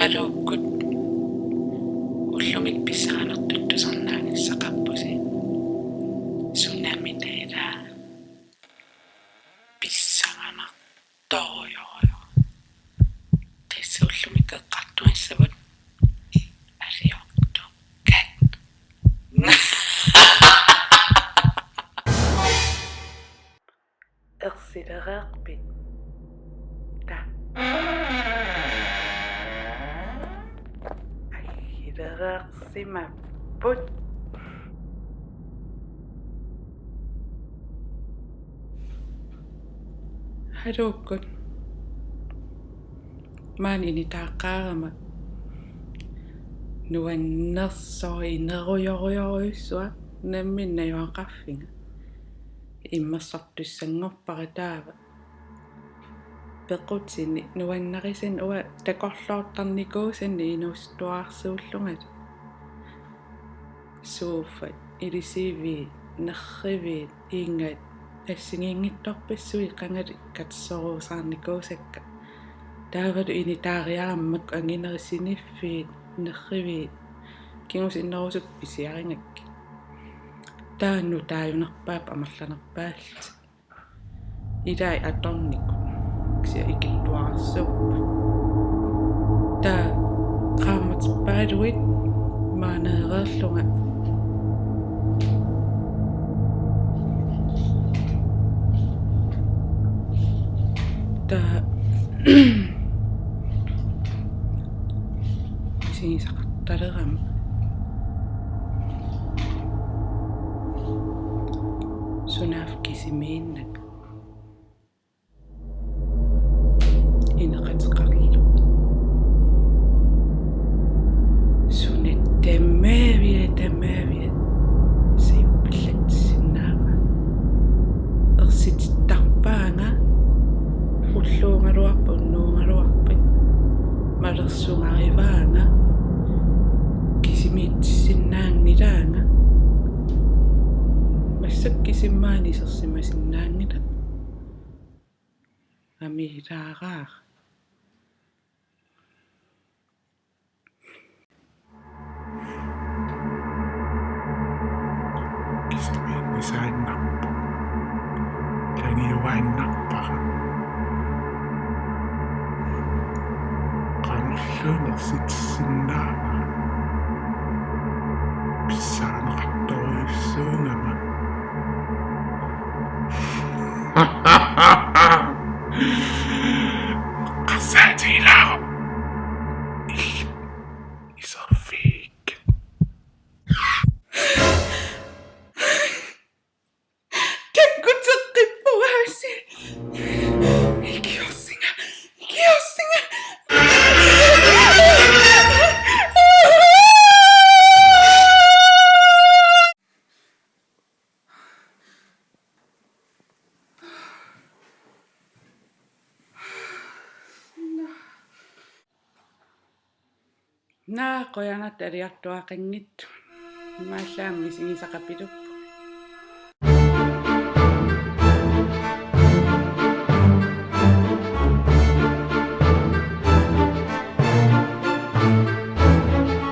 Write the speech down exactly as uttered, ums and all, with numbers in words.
Aluukkut, ullumi pissanganartutut tusarnaagassaqarpusi. Sunami taila pissanganartorujussuuvoq. Tassa ullumi eqqartugassavut. Aliortukkat. Ersilereerpit? Taa. Aggilereersimapput. Aluukkut. Maani initaaqqaarama nuannersoq inerujorujorujussuaq nammineq najugaqarfiga. Immersortussanngorpara taava. Pequtini nuannarisanni uanga takorloortarnikuusara inuusuttuarsuullungalu. Sofat, ilisiviit, nerriviit, ingat, assigiinngitsorpassuit qangali katersoruusaarnikuusakka. Taavalu initaariarama anginerit siniffiit, nerriviit, kingusinnerusukkut pisiarigakkit. Taanna taajunarpaap amerlanerpaallutik. Ilai atornikut. Kisianni ikittuarsuupput. Taava qaammatippaluit maaneereerlunga. Taava isigisaqartalerama. Sunaaffa kisimiinnaq. Ineqateqarlunga. Suna tamaviat, tamaviat. Siippillatsisinnaava. Ersitittarpaanga. Ulluugaluarpat, unnuugaluarpat. Malersugarivaanga. Kisimiitsissinnaanngilaanga. Massakkut kisimi maani isersimasinnaanngilanga. Amiilaaraara. Kisimiinnisaannarpoq. Ilagiuaannarpara. Qanorluunniit ersitissinnaavara. Pissanganaqartorujussuugama. Eqqarsaatigilaaruk. Illit iserfigikkit. Takkuteqqippoq aasiit. Ikiorsinga. Ikiorsinga. Naa, qujanaq aliartuaqanngitsoq. Imaallaat misigisaqapilupput.